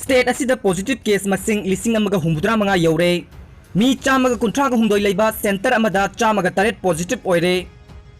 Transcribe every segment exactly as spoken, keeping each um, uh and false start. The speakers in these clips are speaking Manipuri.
State ꯑꯁꯤꯗ positive case ꯃꯁꯤꯡ ꯂꯤꯁꯤꯡ ꯑꯃꯒ ꯍꯨꯝꯐꯨꯇꯔꯥ ꯃꯉꯥ ꯌꯧꯔꯦ꯫ ꯃꯤ ꯆꯥꯝꯃꯒ ꯀꯨꯟꯊ꯭ꯔꯥꯒ ꯍꯨꯝꯗꯣꯏ ꯂꯩꯕ centre ꯑꯃꯗ ꯆꯥꯝꯃꯒ ꯇꯔꯦꯠ positive ꯑꯣꯏꯔꯦ꯫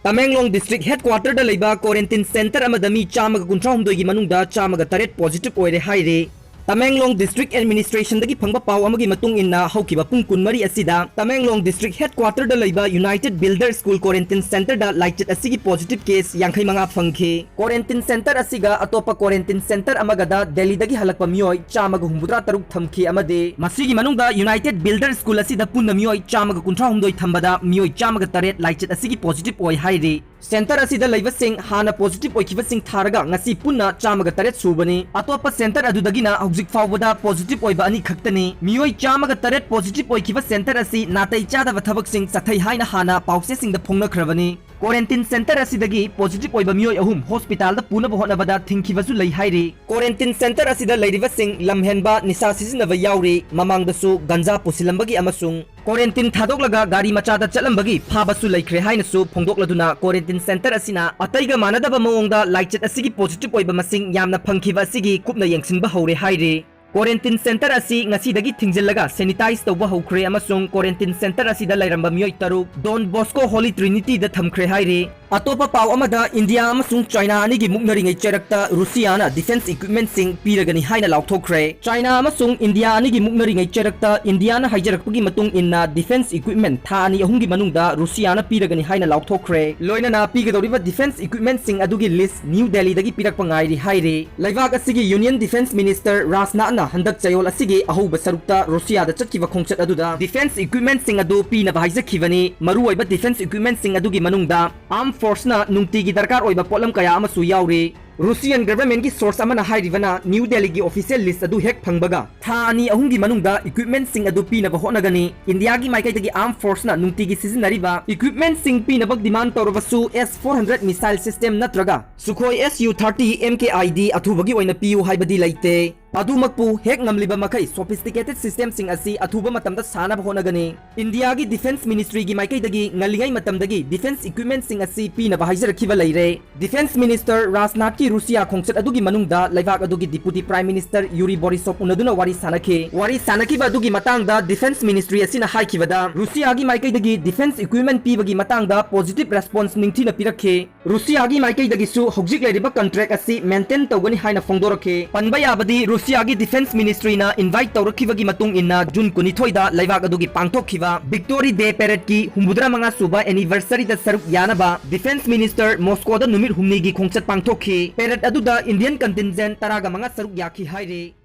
ꯇꯃꯦꯡꯂꯣꯡ district headquarterꯗ ꯂꯩꯕ quarantine centre ꯑꯃꯗ ꯃꯤ ꯆꯥꯝꯃꯒ ꯀꯨꯟꯊ꯭ꯔꯥ ꯍꯨꯝꯗꯣꯏꯒꯤ ꯃꯅꯨꯡꯗ ꯆꯥꯝꯃꯒ ꯇꯔꯦꯠ positive ꯑꯣꯏꯔꯦ ꯍꯥꯏꯔꯤ꯫ ꯇꯃꯦꯡꯂꯣꯡ district administrationꯗꯒꯤ ꯐꯪꯕ ꯄꯥꯎ ꯑꯃꯒꯤ ꯃꯇꯨꯡ ꯏꯟꯅ, ꯍꯧꯈꯤꯕ ꯄꯨꯡ ꯀꯨꯟꯃꯔꯤ ꯑꯁꯤꯗ ꯇꯃꯦꯡꯂꯣꯡ district headquarterꯗ ꯂꯩꯕ United Builder School quarantine centreꯗ ꯂꯥꯏꯆꯠ ꯑꯁꯤꯒꯤ positive case ꯌꯥꯡꯈꯩ ꯃꯉꯥ ꯐꯪꯈꯤ꯫ Quarantine centre ꯑꯁꯤꯒ ꯑꯇꯣꯞꯄ quarantine centre ꯑꯃꯒꯗ ꯗꯦꯜꯂꯤꯗꯒꯤ ꯍꯜꯂꯛꯄ ꯃꯤꯑꯣꯏ ꯆꯥꯝꯃꯒ ꯍꯨꯝꯐꯨꯇꯔꯥ ꯇꯔꯨꯛ ꯊꯝꯈꯤ ꯑꯃꯗꯤ ꯃꯁꯤꯒꯤ ꯃꯅꯨꯡꯗ United Builder School ꯑꯁꯤꯗ ꯄꯨꯟꯅ ꯃꯤꯑꯣꯏ ꯆꯥꯝꯃꯒ ꯀꯨꯟꯊ꯭ꯔꯥ ꯍꯨꯝꯗꯣꯏ ꯊꯝꯕꯗ ꯃꯤꯑꯣꯏ ꯆꯥꯝꯃꯒ ꯇꯔꯦꯠ ꯂꯥꯏꯆꯠ ꯑꯁꯤꯒꯤ positive ꯑꯣꯏ ꯍꯥꯏꯔꯤ꯫ Centre ꯑꯁꯤꯗ ꯂꯩꯕꯁꯤꯡ ꯍꯥꯟꯅ positive ꯑꯣꯏꯈꯤꯕꯁꯤꯡ ꯊꯥꯔꯒ ꯉꯁꯤ ꯄꯨꯟꯅ ꯆꯥꯝꯃꯒ ꯇꯔꯦꯠ ꯁꯨꯕꯅꯤ꯫ ꯑꯇꯣꯞꯄ centre ꯑꯗꯨꯗꯒꯤꯅ ꯍꯧꯖꯤꯛ ꯐꯥꯎꯕꯗ positive ꯑꯣꯏꯕ ꯑꯅꯤ ꯈꯛꯇꯅꯤ꯫ ꯃꯤꯑꯣꯏ ꯆꯥꯝꯃꯒ ꯇꯔꯦꯠ positive ꯑꯣꯏꯈꯤꯕ centre ꯑꯁꯤ ꯅꯥꯇꯩ ꯆꯥꯗꯕ ꯊꯕꯛꯁꯤꯡ ꯆꯠꯊꯩ ꯍꯥꯏꯅ ꯍꯥꯟꯅ ꯄꯥꯎꯆꯦꯁꯤꯡꯗ ꯐꯣꯡꯅꯈ꯭ꯔꯕꯅꯤ꯫ Quarantine centre ꯑꯁꯤꯗꯒꯤ positive ꯑꯣꯏꯕ ꯃꯤꯑꯣꯏ ꯑꯍꯨꯝ hospitalꯗ ꯄꯨꯅꯕ ꯍꯣꯠꯅꯕꯗ ꯊꯤꯡꯈꯤꯕꯁꯨ ꯂꯩ ꯍꯥꯏꯔꯤ꯫ Quarantine centre ꯑꯁꯤꯗ ꯂꯩꯔꯤꯕꯁꯤꯡ ꯂꯝꯍꯦꯟꯕ, ꯅꯤꯁꯥ ꯁꯤꯖꯤꯟꯅꯕ ꯌꯥꯎꯔꯤ, ꯃꯃꯥꯡꯗꯁꯨ ꯒꯟꯖꯥ ꯄꯨꯁꯤꯜꯂꯝꯕꯒꯤ ꯑꯃꯁꯨꯡ quarantine ꯊꯥꯗꯣꯛꯂꯒ ꯒꯥꯔꯤ ꯃꯆꯥꯗ ꯆꯠꯂꯝꯕꯒꯤ ꯐꯥꯕꯁꯨ ꯂꯩꯈ꯭ꯔꯦ ꯍꯥꯏꯅꯁꯨ ꯐꯣꯡꯗꯣꯛꯂꯗꯨꯅ, quarantine centre ꯑꯁꯤꯅ ꯑꯇꯩꯒ ꯃꯥꯟꯅꯗꯕ ꯃꯑꯣꯡꯗ ꯂꯥꯏꯆꯠ ꯑꯁꯤꯒꯤ positive ꯑꯣꯏꯕ ꯃꯁꯤꯡ ꯌꯥꯝꯅ ꯐꯪꯈꯤꯕ ꯑꯁꯤꯒꯤ ꯀꯨꯞꯅ ꯌꯦꯡꯁꯤꯟꯕ ꯍꯧꯔꯦ ꯍꯥꯏꯔꯤ꯫ Quarantine centre ꯑꯁꯤ ꯉꯁꯤꯗꯒꯤ ꯊꯤꯡꯖꯤꯜꯂꯒ sanitize ꯇꯧꯕ ꯍꯧꯈ꯭ꯔꯦ ꯑꯃꯁꯨꯡ quarantine centre ꯑꯁꯤꯗ ꯂꯩꯔꯝꯕ ꯃꯤꯑꯣꯏ ꯇꯔꯨꯛ Don Bosco Holy Trinityꯗ ꯊꯝꯈ꯭ꯔꯦ ꯍꯥꯏꯔꯤ꯫ ꯑꯇꯣꯞꯄ ꯄꯥꯎ ꯑꯃꯗ, ꯏꯟꯗꯤꯌꯥ ꯑꯃꯁꯨꯡ ꯆꯥꯏꯅꯥ ꯑꯅꯤꯒꯤ ꯃꯨꯛꯅꯔꯤꯉꯩ ꯆꯔꯛꯇ ꯔꯨꯁꯤꯌꯥꯅ defence equipmentꯁꯤꯡ ꯄꯤꯔꯒꯅꯤ ꯍꯥꯏꯅ ꯂꯥꯎꯊꯣꯛꯈ꯭ꯔꯦ꯫ ꯆꯥꯏꯅꯥ ꯑꯃꯁꯨꯡ ꯏꯟꯗꯤꯌꯥ ꯑꯅꯤꯒꯤ ꯃꯨꯛꯅꯔꯤꯉꯩ ꯆꯔꯛꯇ ꯏꯟꯗꯤꯌꯥꯅ ꯍꯥꯏꯖꯔꯛꯄꯒꯤ ꯃꯇꯨꯡ ꯏꯟꯅ defence equipment ꯊꯥ ꯑꯅꯤ ꯑꯍꯨꯝꯒꯤ ꯃꯅꯨꯡꯗ ꯔꯨꯁꯤꯌꯥꯅ ꯄꯤꯔꯒꯅꯤ ꯍꯥꯏꯅ ꯂꯥꯎꯊꯣꯛꯈ꯭ꯔꯦ꯫ ꯂꯣꯏꯅꯅ ꯄꯤꯒꯗꯧꯔꯤꯕ defence equipmentꯁꯤꯡ ꯑꯗꯨꯒꯤ list ꯅ꯭ꯌꯨ ꯗꯦꯜꯂꯤꯗꯒꯤ ꯄꯤꯔꯛꯄ ꯉꯥꯏꯔꯤ ꯍꯥꯏꯔꯤ꯫ ꯂꯩꯕꯥꯛ ꯑꯁꯤꯒꯤ Union Defence Minister ꯔꯥꯖꯅꯥꯊꯅ ꯍꯟꯗꯛ ꯆꯌꯣꯜ ꯑꯁꯤꯒꯤ ꯑꯍꯧꯕ ꯁꯔꯨꯛꯇ ꯔꯨꯁꯤꯌꯥꯗ ꯆꯠꯈꯤꯕ ꯈꯣꯡꯆꯠ ꯑꯗꯨꯗ defence equipmentꯁꯤꯡ ꯑꯗꯨ ꯄꯤꯅꯕ ꯍꯥꯏꯖꯈꯤꯕꯅꯤ꯫ ꯃꯔꯨꯑꯣꯏꯕ defence equipmentꯁꯤꯡ ꯑꯗꯨꯒꯤ ꯃꯅꯨꯡꯗ Armed Forceꯅ ꯅꯨꯡꯇꯤꯒꯤ ꯗꯔꯀꯥꯔ ꯑꯣꯏꯕ ꯄꯣꯠꯂꯝ ꯀꯌꯥ ꯑꯃꯁꯨ ꯌꯥꯎꯔꯤ꯫ Russian governmentꯀꯤ source ꯑꯃꯅ ꯍꯥꯏꯔꯤꯕꯅ, ꯅ꯭ꯌꯨ ꯗꯦꯜꯂꯤꯒꯤ official list ꯑꯗꯨ ꯍꯦꯛ ꯐꯪꯕꯒ, ꯊꯥ ꯑꯅꯤ ꯑꯍꯨꯝꯒꯤ ꯃꯅꯨꯡꯗ equipmentꯁꯤꯡ ꯑꯗꯨ ꯄꯤꯅꯕ ꯍꯣꯠꯅꯒꯅꯤ꯫ ꯏꯟꯗꯤꯌꯥꯒꯤ ꯃꯥꯏꯀꯩꯗꯒꯤ Armed Forceꯅ ꯅꯨꯡꯇꯤꯒꯤ ꯁꯤꯖꯤꯟꯅꯔꯤꯕ equipmentꯁꯤꯡ ꯄꯤꯅꯕ demand ꯇꯧꯔꯕꯁꯨ, S four hundred missile system ꯅꯠꯇ꯭ꯔꯒ Sukhoi Su thirty M K I D ꯑꯊꯨꯕꯒꯤ ꯑꯣꯏꯅ ꯄꯤꯌꯨ ꯍꯥꯏꯕꯗꯤ ꯂꯩꯇꯦ꯫ ꯑꯗꯨꯃꯛꯄꯨ ꯍꯦꯛ ꯉꯝꯂꯤꯕ ꯃꯈꯩ sophisticated systemꯁꯤꯡ ꯑꯁꯤ ꯑꯊꯨꯕ ꯃꯇꯝꯗ ꯁꯥꯅꯕ ꯍꯣꯠꯅꯒꯅꯤ꯫ ꯏꯟꯗꯤꯌꯥꯒꯤ Defence Ministryꯒꯤ ꯃꯥꯏꯀꯩꯗꯒꯤ ꯉꯜꯂꯤꯉꯩ ꯃꯇꯝꯗꯒꯤ defence equipmentꯁꯤꯡ ꯑꯁꯤ ꯄꯤꯅꯕ ꯍꯥꯏꯖꯔꯛꯈꯤꯕ ꯂꯩꯔꯦ꯫ Defence Minister ꯔꯥꯖꯅꯥꯊꯀꯤ ꯔꯨꯁꯤꯌꯥ ꯈꯣꯡꯆꯠ ꯑꯗꯨꯒꯤ ꯃꯅꯨꯡꯗ ꯂꯩꯕꯥꯛ ꯑꯗꯨꯒꯤ Deputy Prime Minister ꯌꯨꯔꯤ ꯕꯣꯔꯤꯁꯣꯚ ꯎꯅꯗꯨꯅ ꯋꯥꯔꯤ ꯁꯥꯅꯈꯤ꯫ ꯋꯥꯔꯤ ꯁꯥꯅꯈꯤꯕ ꯑꯗꯨꯒꯤ ꯃꯇꯥꯡꯗ Defence Ministry ꯑꯁꯤꯅ ꯍꯥꯏꯈꯤꯕꯗ, ꯔꯨꯁꯤꯌꯥꯒꯤ ꯃꯥꯏꯀꯩꯗꯒꯤ defence equipment ꯄꯤꯕꯒꯤ ꯃꯇꯥꯡꯗ positive response ꯅꯤꯡꯊꯤꯅ ꯄꯤꯔꯛꯈꯤ꯫ ꯔꯨꯁꯤꯌꯥꯒꯤ ꯃꯥꯏꯀꯩꯗꯒꯤꯁꯨ ꯍꯧꯖꯤꯛ ꯂꯩꯔꯤꯕ contract ꯑꯁꯤ maintain ꯇꯧꯒꯅꯤ ꯍꯥꯏꯅ ꯐꯣꯡꯗꯣꯔꯛꯈꯤ꯫ ꯄꯟꯕ ꯌꯥꯕꯗꯤ, ꯔꯨꯁꯤꯌꯥꯒꯤ Defence Ministryꯅ invite ꯇꯧꯔꯛꯈꯤꯕꯒꯤ ꯃꯇꯨꯡ ꯏꯟꯅ ꯖꯨꯟ ꯀꯨꯟꯅꯤꯊꯣꯏꯗ ꯂꯩꯕꯥꯛ ꯑꯗꯨꯒꯤ ꯄꯥꯡꯊꯣꯛꯈꯤꯕ Victory Day Paradeꯀꯤ ꯍꯨꯝꯐꯨꯇꯔꯥ ꯃꯉꯥ ꯁꯨꯕ anniversaryꯗ ꯁꯔꯨꯛ ꯌꯥꯅꯕ Defence Minister ꯃꯣꯁꯀꯣꯗ ꯅꯨꯃꯤꯠ ꯍꯨꯝꯅꯤꯒꯤ ꯈꯣꯡꯆꯠ ꯄꯥꯡꯊꯣꯛꯈꯤ꯫ Parade ꯑꯗꯨꯗ Indian contingent ꯇꯔꯥꯒ ꯃꯉꯥ ꯁꯔꯨꯛ ꯌꯥꯈꯤ ꯍꯥꯏꯔꯤ꯫